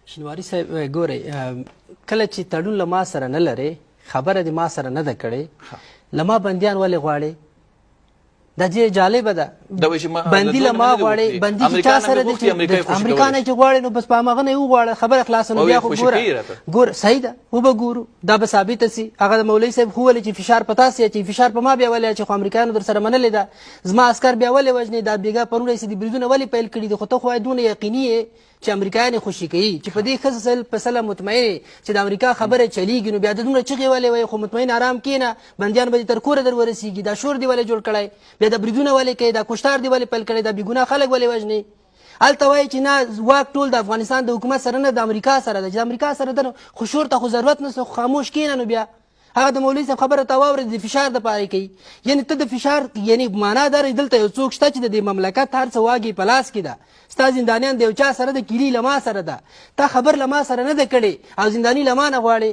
شینواری صاحب، ګورئ، کله چې تړون له ما سره نه لرې، خبره دې ما سره نه ده کړې، له ما بندیان ولې غواړې؟ دا ډېره جالبه ده. بندي له ما غواړي، بندي چې چا سره دي، چې امریکا نه چې غواړي، نو بس په هماغه نه یې وغواړه، خبره خلاصه. نو بیا خو ګوره ګوره، صحیح ده، وبه ګورو، دا به ثابته سي. هغه د مولوي صاحب خو ولې چې فشار په تاسې اچوي؟ فشار په ما بیا ولې اچوي؟ خو امریکایانو در سره منلې ده، زما عسکر بیا ولې وژنې؟ دا بېګا پرون راهیسې دې بریدونه ولې پیل کړي دي؟ خو ته خو وایې دونه یقیني یې چې امریکایان یې خوشي کوي، چې په دې ښه سل په سله مطمئن چې د امریکا خبره چلیږي، نو بیا د دومره چغې ولې وایې؟ خو مطمئن آرام کښېنه، بندیان به دې تر کوره در ورسیږي. دا شور دې ولې جوړ کړی؟ بیا د بریدونه ولې کوې؟ دا کشتار دې ولې پیل کړی؟ دا بېګناه خلک ولې وژنې؟ هلته وایي چې نه، واک ټول د افغانستان د حکومت سره نه، د امریکا سره ده. چې د امریکا سره ده، خو شور ته خو ضرورت نشته، خو خاموش کښېنه. نو بیا هغه د مولوي صاحب خبره تا واورېده، د فشار دپاره یې کوي. یعنې ته د فشار، یعنې معنا دا دی، دلته یو څوک شته چې د دې مملکت هر څه واګې په لاس کې ده. ستا زندانیان د یو چا سره د کیلي له ما سره ده، تا خبر له ما سره نه ده کړې او زنداني له ما نه غواړې.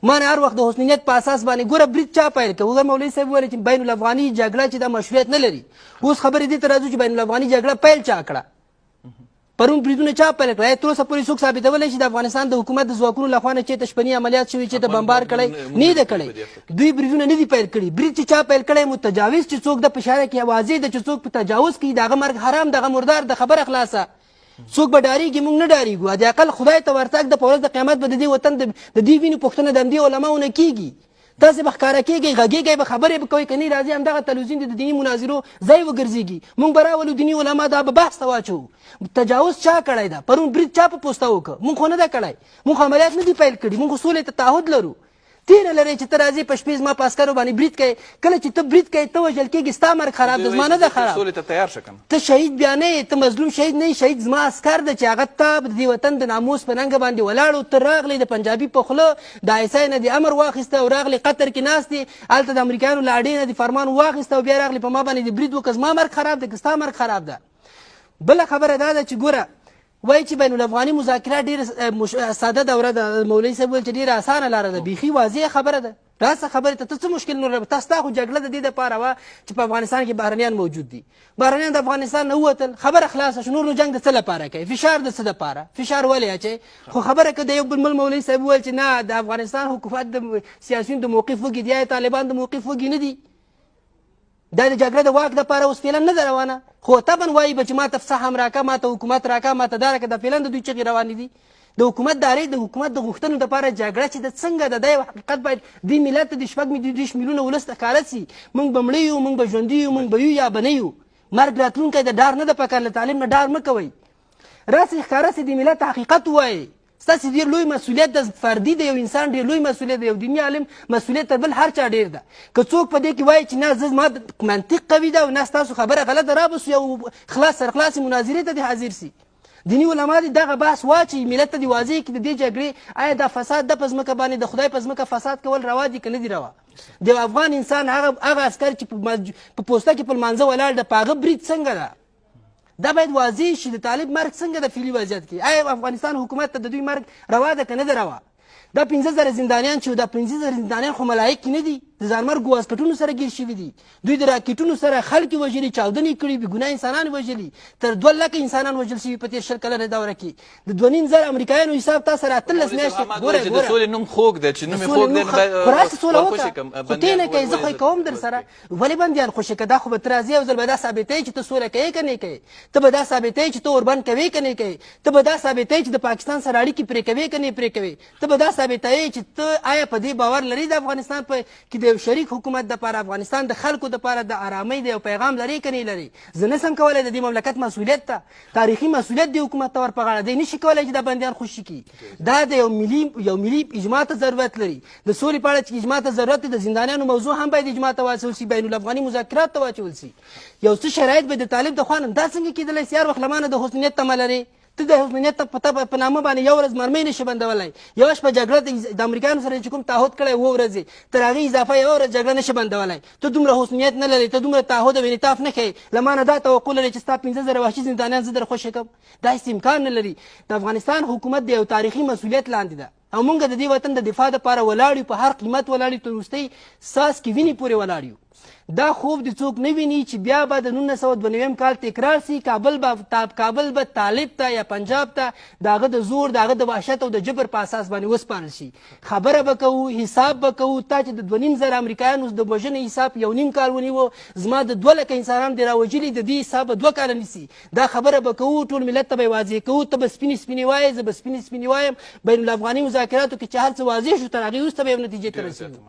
ما نه هر وخت د حسن نیت په اساس باندې. ګوره، برید چا پیل کړ؟ وګوره، مولوي صاحب وویل چې بین الافغاني جګړه چې دا مشروعیت نه لري. اوس خبرې دې ته راځو چې بین الافغاني جګړه پیل چا کړه؟ پرون بریدونه چا پیل کړل؟ تر اوسه پورې څوک ثابتولی شي د افغانستان د حکومت د ځواکونو له خوا نه چېرته شپني عملیات شوي، چېرته بمبار کړی؟ نه ده کړی. دوی بریدونه نه دي پیل کړي. برید چې چا پیل کړی، متجاوز چې څوک ده، په شرع کې واضح ده چې څوک په تجاوز کوي، د هغه مرګ حرام، دغه مردار د خبره خلاصه. څوک به ډاریږي؟ موږ نه ډاریږو. د عقل خدای ته ورتګ د په ورځ د قیامت به د دې وطن د دې وینې پوښتنه د همدې علماو نه کیږي. تاسې به ښکاره کېږئ، غږېږئ به، خبرې به کوئ، که نه راځي همدغه تلویزیون دې د دیني مناظرو ځای وګرځېږي. موږ به راولو دیني علما، دا به بحث ته واچوو. تجاوز چا کړی ده؟ پرون برید چا په پوسته وکړ؟ موږ خو نه ده کړی، موږ خو عملیات نه دي پیل کړي، موږ خو سولې ته تعهد لرو. تیره لرې چې ته راځې په شپې زما په عسکرو باندې برید کوې. کله چې ته برید کوې، ته وژل کېږي، ستا مرګ خراب ده، زما نه ده خراب. سولې ته تیار شه کنه. ته شهید بیا نه یې، ته مظلوم شهید نه یې. شهید زما عسکر ده چې هغه تا د دې وطن د ناموس په ننګه باندې ولاړو. ته راغلې د پنجابي په خوله، د آی اس آی نه دې امر واخیسته او راغلې، قطر کې ناست یې، هلته د امریکایانو له اډې نه دې فرمان واخیسته او بیا راغلې په ما باندې دې برید وکړ. زما مرګ خراب ده که ستا مرګ خراب ده؟ بله خبره دا ده چې ګوره، وایي چې بین الافغاني مذاکرات ډېره ساده دوره ده. مولوي صاحب وویل چې ډېره اسانه لاره ده. بیخي واضح خبره ده. راسه خبرې ته، ته څه مشکل نور؟ تا ستا خو جګړه د دې دپاره وه چې په افغانستان کې بهرنیان موجود دي. بهرنیان د افغانستان نه ووتل، خبره خلاصه شو. نور نو جنګ د څه لپاره کوي؟ فشار د څه دپاره؟ فشار ولې اچوي؟ خو خبره که د یو بل مل مولوي صاحب وویل چې نه، د افغانستان حکومت د سیاسیون د موقف وږي دي، طالبان د موقف وږي نه دي. دا د جګړه د واک دپاره اوس فعلا نه ده روانه، خو طبعا وایي به چې ما ته سهم راکه، ما ته حکومت راکه، ما ته دا راکه. دا فعلا د دوی چغې روانې دي. د حکومت داري، د حکومت د غوښتنو دپاره جګړه چې د څنګه ده، دا یو حقیقت باید دې ملت ته، د شپږ دېرش میلیونه ولس ته ښکاره سي. موږ به مړه یو، موږ به ژوندي یو، موږ به یو یا به نه یو. مرګ راتلونکی د ډار نه ده پکار. له طالب نه ډار مه کوئ، راسئ ښکاره سي، د ملت حقیقت ووایئ. ستاسې ډېر لوی مسؤلیت ده، فردي د یو انسان ډېر لوی مسؤلیت دی، یو دیني عالم مسؤلیت تر بل هر چا ډېر ده. که څوک په دې کې وایي چې نه، زه زما منطق قوي ده او نه، ستاسو خبره غلطه، را به سو، یو خلاص سرخلاصې مناظرې ته دې حاضر سي. دیني علما دې دغه بحث واچوي، ملت ته دې واضح کړي د دې جګړې آیا دا فساد ده په ځمکه باندې؟ د خدای په ځمکه فساد کول روا دي که نه دي روا؟ د یو افغان انسان، هغه عسکر چې په پوسته کې په لمانځه ولاړ ده، په هغه برید څنګه ده؟ دا باید واضح شي. د طالب مرګ څنګه د فعلي وضعیت کې؟ آیا افغانستان حکومت ته د دوی مرګ روا ده که نه ده روا؟ دا 5000 زندانیان چې، دا 5000 زندانیان خو ملایک نه دي، د ځانمرګو واسکټونو سره ګیر شوي دي. دوی د راکټونو سره خلک وژلي، چاودنې کړي، بې ګناه انسانان وژلي. تر 2 لکه انسانان وژل شوي په تېر 20 کلنه دوره کې. د 2500 امریکایانو حساب تا سره 18 میاشتې. ګوره ګوره، د سولې نوم خوږ دی، چې نوم یې خوږ دی. خو راسه سوله وکړه، خو ته نه کوې، زه خو یې کوم در سره. ولې بندیان خوشې که؟ دا خو به ته راځې یو ځل به دا ثابتوې چې ته سوله کوې که نه کوې، ته به دا ثابتوې چې ته اوربند کوې که نه کوې، ته به دا ثابتوې چې د پاکستان سره اړیکې پرې کوې که نه پرې کوې، ته به دا ثابتوې چې ته آیا په دې باور لرې د افغانستان په کې د یو شریک حکومت دپاره، افغانستان د خلکو دپاره د ارامۍ د یو پیغام لرې که نه لرې. زه نه سم کولی د دې مملکت مسؤلیت ته، تاریخي مسؤلیت دی حکومت ته ور په غاړه دی، نشي کولی چې دا بندیان خوشي کړي. دا د یو ملي اجماع ته ضرورت لري. د سولې په اړه چې اجماع ته ضرورت دی، د زندانیانو موضوع هم باید اجماع ته واچول سي، بین الافغاني مذاکرات ته واچول سي. یو څه شرایط به د طالب د خوا نه. دا څنګه کېدلی سي هر وخت له ما نه د حسن نیت تمه لرې؟ ته د حسن نیت په نامه باندې یو ورځ مرمۍ نشي بندولی. یوه شپه جګړه د امریکایانو سره چې کوم تعهد کړی 7 ورځې، تر هغې اضافه یوه ورځ جګړه نشي بندولی. ته دومره حسن نیت نه لرې، ته دومره تعهد او انعطاف نه ښیې، له ما نه دا توقع لرې چې ستا 5000 وحشي زندانیان زه در خوشې کړم؟ دا هېڅ امکان نه لري. د افغانستان حکومت د یو تاریخي مسؤلیت لاندې ده او موږ د دې وطن د دفاع لپاره ولاړ یو، په هر قیمت ولاړ یو، تر وروستۍ څاڅکي وینې پورې ولاړ یو. دا خوب دې څوک نه ویني چې بیا به د 1992 کال تکرار سي. کابل به طالب ته یا پنجاب ته د هغه د زور، د هغه د وحشت او د جبر په اساس باندې وسپارل شي. خبره به کوو، حساب به کوو. تا چې د 2,500 امریکایانو د وژنې حساب 1.5 کال ونیو، زما د 2 لکه انسانان دې راوژلي، د دې حساب به 2 کاله نیسي. دا خبره به کوو، ټول ملت ته به یې واضح کوو. ته به سپینې سپینې وایې، زه به سپینې سپینې وایم. بین الافغاني مذاکراتو کې چې هر څه واضح شو، تر هغې وروسته به یو نتیجې ته رسېږو.